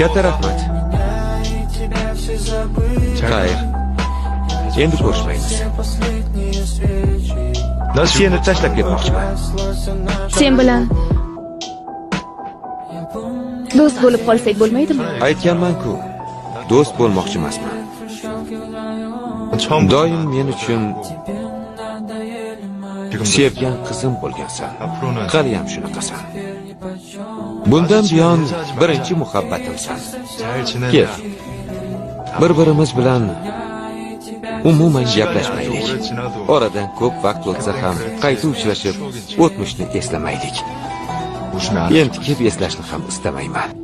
Katta rahmat. Xayr. Endi ko'rishmaymiz. Seni tashlab ketmoqchiman. Sen bilan do'st bo'lib qolsak bo'lmaydimi? Aytganman-ku, do'st bo'lmoqchi emasman. Doim men uchun sevgan qizim bo'lgansan. Haliyam shunaqasan. Bundan buyon birinchi muhabbatimsan. Kel. Bir-birimiz bilan umuman gaplashmaylik. Oradan ko'p vaqt o'tsa ham qayta uchrashib, o'tmishni eslamaylik. Entikib eslashni ham istamayman.